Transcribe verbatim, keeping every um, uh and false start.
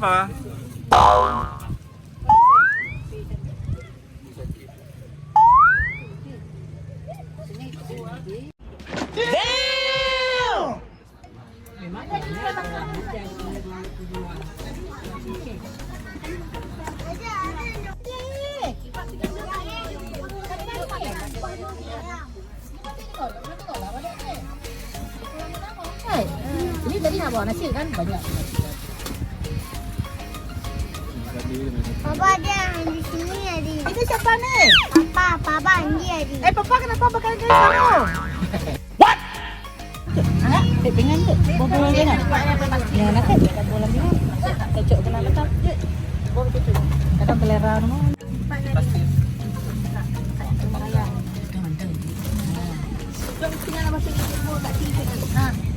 Hai, ini tadi nak bawa nasi kan? Banyak. Papa ada di sini, Adi. Itu siapa ni? Papa, Papa Andi, Adi. Eh, Papa kenapa pakai kain sarung? What? Anak, cek pingan tu. Bobo pingan. Ya, nak cek bola pingan. Cocok kena letak. Bobo cocok. Kadang selera rumah. Mantap. Ha.